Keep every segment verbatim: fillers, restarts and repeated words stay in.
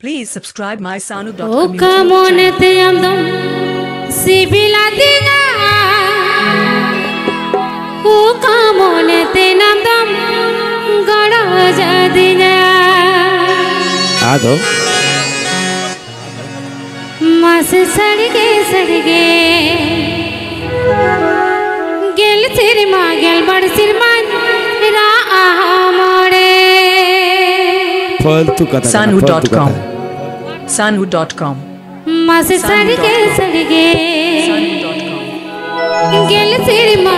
Please subscribe my sanu dot com ᱚᱠᱟ YouTube channel. ᱢᱚᱱᱮᱛᱮ ᱟᱢ ᱫᱚᱢ ᱥᱤᱵᱤᱞᱟᱫᱤᱧᱟ, ᱚᱠᱟ ᱢᱚᱱᱮᱛᱮ ᱟᱢ ᱫᱚᱢ ᱜᱚᱲᱚ ᱡᱟᱫᱤᱧᱟ᱾ ᱟᱫᱚ ᱢᱟᱥᱮ ᱥᱟᱹᱨᱤᱜᱮ, ᱥᱟᱹᱨᱤᱜᱮ, ᱜᱮᱞ ᱥᱮᱨᱢᱟ, ᱜᱮᱞᱵᱟᱨ ᱥᱮᱨᱢᱟᱧ ᱨᱟᱜᱼᱟ ᱢᱚᱬᱮ᱾ ᱯᱷᱟᱞᱛᱩ ᱠᱟᱛᱷᱟ ᱠᱟᱱᱟ, ᱥᱟᱱᱩ ᱯᱷᱟᱞᱛᱩ ᱰᱚᱴ ᱠᱚᱢ᱾ ᱠᱟᱛᱷᱟ᱾ ᱥᱟᱱᱩ ᱰᱚᱴ ᱠᱚᱢ᱾ ᱢᱟᱥᱮ ᱥᱟᱹᱨᱤᱜᱮ, ᱥᱟᱹᱨᱤᱜᱮ, ᱜᱮᱞ ᱥᱮᱨᱢᱟ,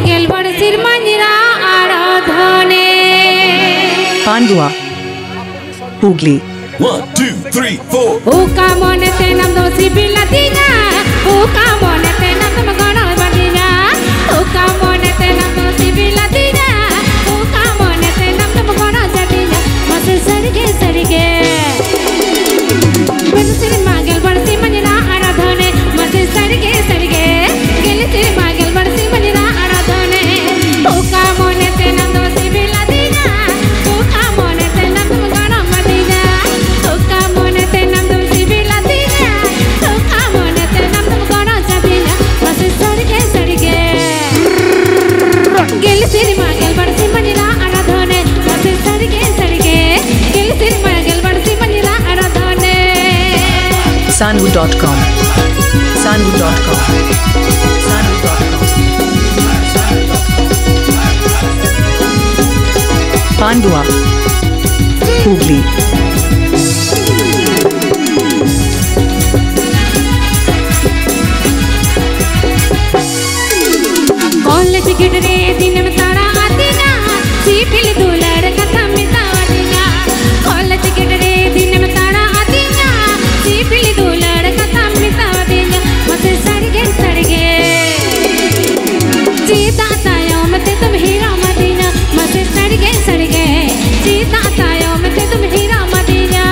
ᱜᱮᱞᱵᱟᱨ ᱥᱮᱨᱢᱟᱧ ᱨᱟᱜᱼᱟ ᱟᱨ ᱫᱷᱚᱱᱮ᱾ Pandua, Hooghly. One, two, three, four. ᱚᱠᱟ ᱢᱚᱱᱮᱛᱮ ᱱᱟᱢ ᱫᱚ ᱥᱤᱵᱤᱞ ᱟᱹᱫᱤᱧᱟ, ᱚᱠᱟ ᱢᱚᱱᱮᱛᱮ ᱱᱟᱢ ᱫᱚᱢ ᱜᱚᱲᱚ ᱵᱟᱹᱫᱤᱧᱟ, ᱚᱠᱟ ᱢᱚᱱᱮᱛᱮ ᱱᱟᱢ ᱫᱚ ᱥᱤᱵᱤᱞ ᱟᱹᱫᱤᱧᱟ, ᱚᱠᱟ ᱢᱚᱱᱮᱛᱮ ᱱᱟᱢ ᱫᱚᱢ ᱜᱚᱲᱚ ᱵᱟᱹᱫᱤᱧᱟ᱾ ᱢᱟᱥᱮ ᱥᱟᱹᱨᱤᱜᱮ, ᱥᱟᱹᱨᱤᱜᱮ, ᱜᱮᱞ ᱥᱮᱨᱢᱟ ᱜᱮᱞᱵᱟᱨ ᱥᱮᱨᱢᱟ ᱧᱮᱞᱟ ᱟᱨ ᱫᱷᱚᱱᱮ᱾ ᱢᱟᱥᱮ ᱥᱟᱹᱨᱤᱜᱮ, ᱥᱟᱹᱨᱤᱜᱮ, ᱜᱮᱞ ᱥᱮᱨᱢᱟ ᱜᱮᱞᱵᱟᱨ ᱥᱮᱨᱢᱟ ᱧᱮᱞᱟ ᱟᱨ ᱫᱷᱚᱱᱮ᱾ ᱚᱠᱟ ᱢᱚᱱᱮᱛᱮ ᱱᱟᱢ ᱫᱚ ᱥᱤᱵᱤᱞ ᱟᱹᱫᱤᱧᱟ, ᱚᱠᱟ ᱢᱚᱱᱮᱛᱮ ᱱᱟᱢ ᱫᱚᱢ ᱜᱚᱲᱚ ᱟᱹᱫᱤᱧᱟ, ᱚᱠᱟ ᱢᱚᱱᱮᱛᱮ ᱱᱟᱢ ᱫᱚᱢ ᱥᱤᱵᱤᱞ ᱟᱹᱫᱤᱧᱟ, ᱚᱠᱟ ᱢᱚᱱᱮᱛᱮ ᱱᱟᱢ ᱫᱚᱢ ᱜᱚᱲᱚ ᱟᱹᱫᱤᱧᱟ᱾ ᱢᱟᱥᱮ ᱥᱟᱹᱨᱤᱜᱮ, ᱥᱟᱹᱨᱤᱜᱮ, ᱜᱮᱞ ᱥᱮᱨᱢᱟ ᱜᱮᱞᱵᱟᱨ ᱥᱮᱨᱢᱟ ᱧᱮᱞᱟ ᱟᱨ ᱫᱷᱚᱱᱮ᱾ ᱢᱟᱥᱮ ᱥᱟᱹᱨᱤᱜᱮ, ᱥᱟᱹᱨᱤᱜᱮ, ᱜᱮᱞ ᱥᱮᱨᱢᱟ ᱜᱮᱞᱵᱟᱨ ᱥᱮᱨᱢᱟ ᱧᱮᱞᱟ ᱟᱨ ᱫᱷᱚᱱᱮ᱾ Sanu dot com. Sanu dot com. Sanu dot com. Pandua, Hooghly. College gate ᱨᱮ ᱫᱤᱱᱮᱢ ᱛᱟᱲᱟ ᱟᱹᱫᱤᱧᱟ, ᱥᱤᱵᱤᱞ ᱫᱩᱞᱟᱹᱲ ᱠᱟᱛᱷᱟᱢ ᱢᱮᱛᱟ ᱟᱹᱫᱤᱧᱟ᱾ ᱠᱚᱞᱮᱡᱽ ᱜᱮᱴ ᱨᱮ ᱫᱤᱱᱮᱢ ᱛᱟᱲᱟ ᱟᱹᱫᱤᱧᱟ, ᱥᱤᱵᱤᱞ ᱫᱩᱞᱟᱹᱲ ᱠᱟᱛᱷᱟᱢ ᱢᱮᱛᱟ ᱟᱹᱫᱤᱧᱟ᱾ ᱢᱟᱥᱮ ᱥᱟᱹᱨᱤᱜᱮ, ᱥᱟᱹᱨᱤᱜᱮ, ᱪᱮᱫᱟᱜ ᱛᱟᱭᱚᱢ ᱛᱮᱫᱚᱢ ᱦᱤᱨᱚᱢ ᱟᱹᱫᱤᱧᱟ? ᱢᱟᱥᱮ ᱥᱟᱹᱨᱤᱜᱮ, ᱥᱟᱹᱨᱤᱜᱮ, ᱪᱮᱫᱟᱜ ᱛᱟᱭᱚᱢ ᱛᱮᱫᱚᱢ ᱦᱤᱨᱚᱢ ᱟᱹᱫᱤᱧᱟ?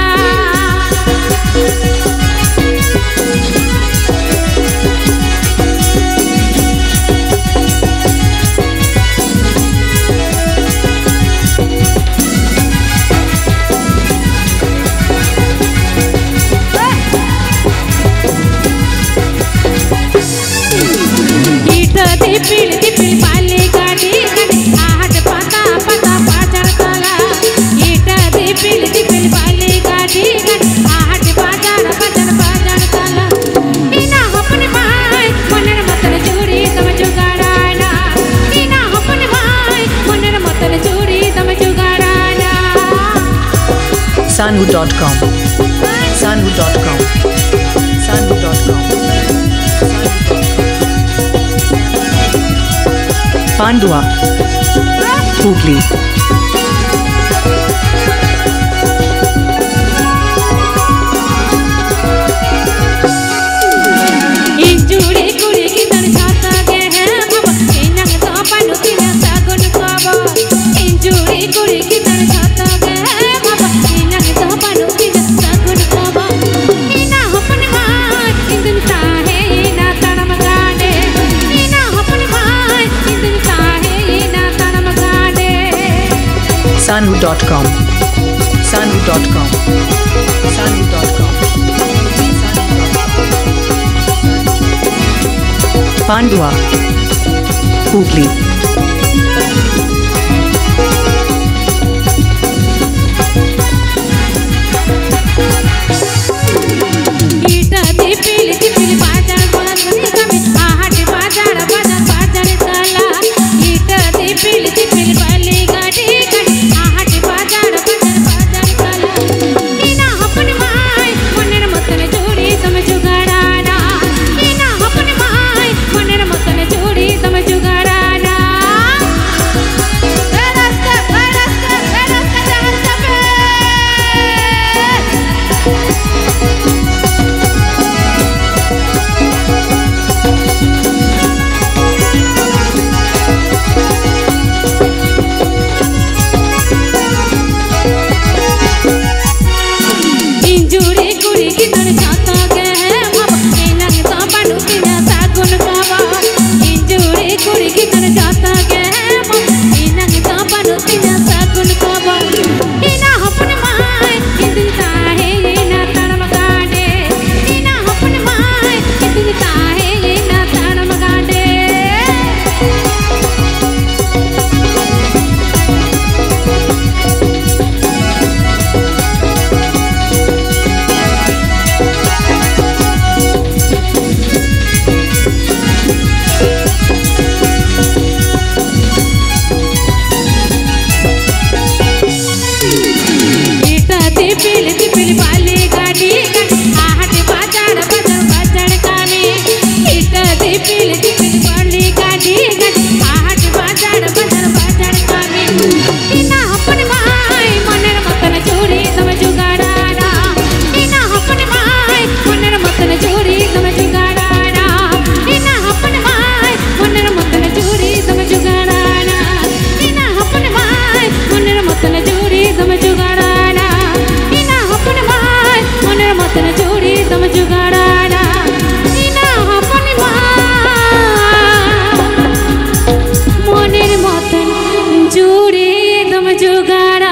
Sanhu dot com. Sanhu dot com. Sanhu dot com. Pandua. Hooghly. ᱤᱧ ᱡᱩᱲᱤ ᱠᱩᱲᱤ ᱜᱤᱫᱟᱹᱨ ᱡᱷᱚᱛᱚ ᱜᱮ ᱦᱮᱸ ᱵᱟᱵᱟ, ᱤᱧᱟᱝ ᱫᱚ ᱵᱟᱹᱱᱩᱜ ᱛᱤᱧᱟ ᱥᱟᱹᱜᱩᱱ ᱠᱷᱚᱵᱚᱨ᱾ ᱤᱧ ᱡᱩᱲᱤ ᱠᱩᱲᱤ ᱜᱤᱫᱟᱹᱨ ᱡᱷᱚᱛᱚ ᱜᱮ ᱦᱮᱸ ᱵᱟᱵᱟ, ᱤᱧᱟᱝ ᱫᱚ ᱵᱟᱹᱱᱩᱜ ᱛᱤᱧᱟ ᱥᱟᱹᱜᱩᱱ ᱠᱷᱚᱵᱚᱨ᱾ ᱤᱧ ᱦᱚᱯᱚᱱ ᱢᱟᱭ ᱤᱧ ᱫᱩᱧ ᱛᱟᱦᱮᱸᱭᱮᱱᱟ ᱛᱟᱲᱟᱢ ᱜᱟᱸᱰᱮ, ᱤᱧ ᱦᱚᱯᱚᱱ ᱢᱟᱭ ᱤᱧ ᱫᱩᱧ ᱛᱟᱦᱮᱸᱭᱮᱱᱟ ᱛᱟᱲᱟᱢ ᱜᱟᱸᱰᱮ᱾ Sanhu dot com. Sanhu dot com. Sanhu dot com. Pandua. Hooghly. ᱤᱴᱟᱹ ᱫᱤᱯᱤᱞ ᱫᱤᱯᱤᱞ ᱵᱟᱡᱟᱨ ᱵᱟᱡᱟᱨ ᱠᱟᱹᱢᱤ, ᱦᱟᱴ ᱵᱟᱡᱟᱨ ᱵᱟᱡᱟᱨ ᱵᱟᱡᱟᱨ ᱪᱟᱞᱟᱜ᱾ ᱤᱴᱟᱹ ᱫᱤᱯᱤᱞ ᱫᱤᱯᱤᱞ ᱵᱟᱹᱞᱤ ᱜᱟᱹᱰᱤ ᱜᱟᱹᱰᱤ, ᱦᱟᱴ ᱵᱟᱡᱟᱨ ᱵᱟᱡᱟᱨ ᱵᱟᱡᱟᱨ ᱪᱟᱞᱟᱜ᱾ ᱤᱧ ᱦᱚᱯᱚᱱ ᱢᱟᱭ ᱢᱚᱱᱮᱨ ᱢᱚᱛᱚᱱ ᱡᱩᱲᱤ ᱫᱚᱢ ᱡᱩᱜᱟᱲᱟᱱᱟ᱾ ᱤᱧ ᱦᱚᱯᱚᱱ ᱢᱟᱭ ᱢᱚᱱᱮᱨ ᱢᱚᱛᱚᱱ ᱡᱩᱲᱤ ᱫᱚᱢ ᱡᱩᱜᱟᱲᱟᱱᱟ᱾ ᱮ ᱨᱟᱹᱥᱠᱟᱹ, ᱮ ᱨᱟᱹᱥᱠᱟᱹ, ᱮ ᱨᱟᱹᱥᱠᱟᱹ ᱡᱟᱦᱟᱸ ᱪᱟᱯᱮ᱾ ᱤᱧ ᱡᱩᱲᱤ ᱠᱩᱲᱤ ᱜᱤᱫᱟᱹᱨ ᱡᱷᱚᱛᱚ ᱜᱮ ᱵᱟᱵᱟ, ᱤᱧᱟᱝ ᱫᱚ ᱵᱟᱹᱱᱩᱜ ᱛᱤᱧᱟ ᱥᱟᱹᱜᱩᱱ ᱠᱷᱚᱵᱚᱨ᱾ ᱤᱧ ᱡᱩᱲᱤ ᱠᱩᱲᱤ ᱜᱤᱫᱟᱹᱨ ᱡᱷᱚᱛᱚ ᱜᱮ ᱵᱟᱵᱟ, ᱤᱧᱟᱝ ᱫᱚ ᱵᱟᱹᱱᱩᱜ ᱛᱤᱧᱟ ᱥᱟᱹᱜᱩᱱ ᱠᱷᱚᱵᱚᱨ᱾ ᱤᱧ ᱦᱚᱯᱚᱱ ᱢᱟᱭ ᱤᱧ ᱫᱩᱧ ᱛᱟᱦᱮᱸᱭᱮᱱᱟ ᱛᱟᱲᱟᱢ ᱜᱟᱸᱰᱮ, ᱤᱧ ᱦᱚᱯᱚᱱ ᱢᱟᱭ ᱤᱧ ᱫᱩᱧ ᱛᱟᱦᱮᱸᱭᱮᱱᱟ ᱛᱟᱲᱟᱢ ᱜᱟᱸᱰᱮ᱾ ᱢᱚᱱᱮᱨ ᱢᱚᱛᱚᱱ ᱡᱩᱲᱤ ᱫᱚᱢ ᱡᱩᱜᱟᱲᱟᱱᱟ, ᱤᱱᱟ ᱦᱚᱯᱚᱱ ᱢᱟ᱾ ᱢᱚᱱᱮᱨ ᱢᱚᱛᱚᱱ ᱡᱩᱲᱤ ᱫᱚᱢ ᱡᱩᱜᱟᱲᱟ᱾